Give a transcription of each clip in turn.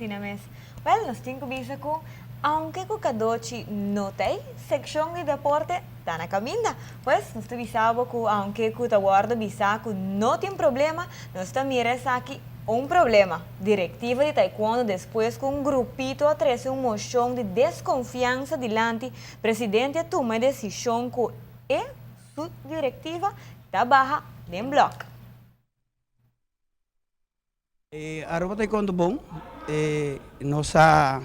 Asina mes. Wel, nos tin cu bisa cu aunke cu Cadochi no ta ey, seccion di deporte ta na caminda. Pues, nos ta bisa bo cu aunke cu ta wordo bisa cu no tin problema, nos ta mira esaki un problema. Directiva di Taekwondo despues cu un grupito a trece un mocion di desconfiansa dilanti, presidente a tuma e decision cu e su directiva ta baha den blok. Aruba Taekwondo bon, nos a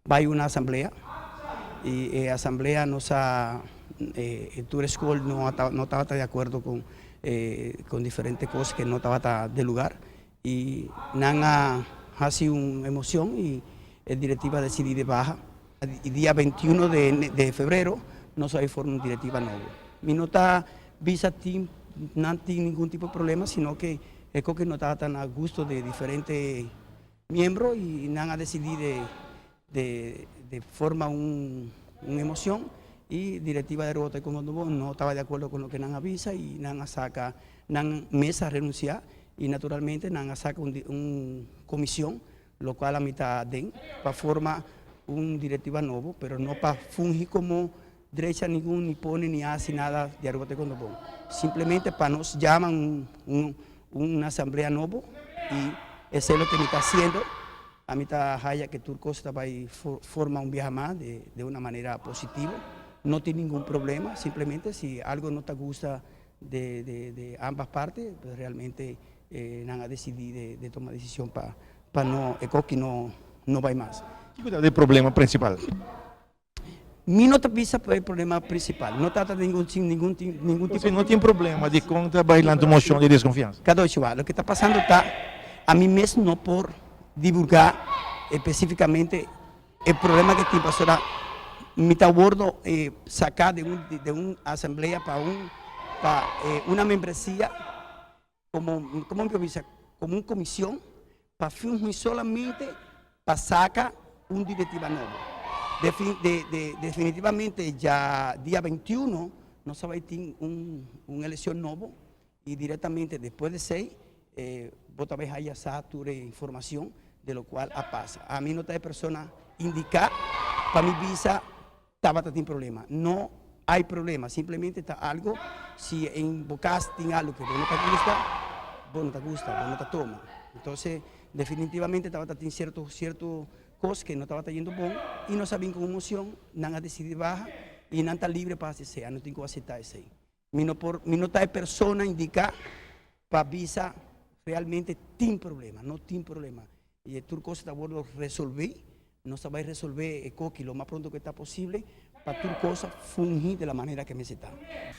bai un asamblea y e asamblea nos a tur e school no no tabata di acuerdo con con diferente cos que no tabata de lugar y nan a haci un emocion y e directiva a decidi di baha y dia 21 de febrero nos a bai forma un directiva nobo. Mi no ta bisa tin nan tin ningun tipo di problema sino ke e koke no tabata na gusto di diferente miembro y nan a decidi de de de forma un un emocion y directiva de Aruba Taekwondo Bond no tabata di acuerdo con loke nan a bisa y nan a saca nan mes a renuncia y naturalmente nan a saca un un comision locual ami ta aden pa forma un directiva nobo pero no pa fungi como drecha ningun ni pone ni haci nada di Aruba Taekwondo Bond. Simplemente pa nos llama un un un asamblea nobo y esey loke mi ta haciendo. Ami ta haya ke tur cos ta bay forma un biaha mas de de una manera positivo. No tin ningun problema, simplemente si algo no ta gusta de de de ambas partes pues realmente nan a decidi de de toma decision pa pa no e koki no no bay mas. Kiko ta e problema principal? Mi no ta bisa pa e problema principal, no ta ta ningun ningun ningun tipo. Si no tin problema dikon ta bay lanta un mocion di desconfiansa? Cada ocho a, loke ta pasando ta ami mes no por divulga especificamente e problema ke tin pasobra mi ta wordo saca den un den un asamblea pa un pa una membresia como como mi por bisa como un comision pa fungi solamente pa saca un directiva nobo. Definitivamente ya dia 21 nos a bay tin un un eleccion nobo y directamente despues de esey bo ta bay haya sa tur e informacion de lo cual a pasa. Ami no ta e persona indica pa mi bisa tabata tin problema. No hay problema, simplemente ta algo si en bo cas tin algo que bo no ta gusta, bo no ta gusta, bo no ta toma. Entonces definitivamente tabata tin cierto cierto cos que no tabata yendo bon y nos a bin con un mocion, nan a decidi baha y nan ta libre pa haci esey, anos tin cu acepta esey. Mi no por, mi no ta e persona indica pa bisa realmente tin problema, no tin problema. Y e tur cos ta wordo resolvi, nos ta bay resolve e coki lo mas pronto que ta posible pa tur cosa fungi de la manera que mester ta.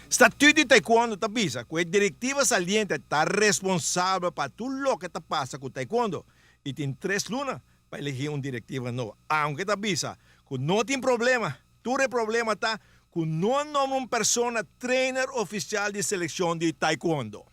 Statuut di Taekwondo ta bisa ku e direktiva saliente ta responsabel pa tur loke ta pasa ku Taekwondo i tin tres luna pa elegí un direktiva nobo. Aunke ta bisa ku no tin problema, tur e problema ta ku no a nombra un persona trainer ofisial di selekshon di Taekwondo.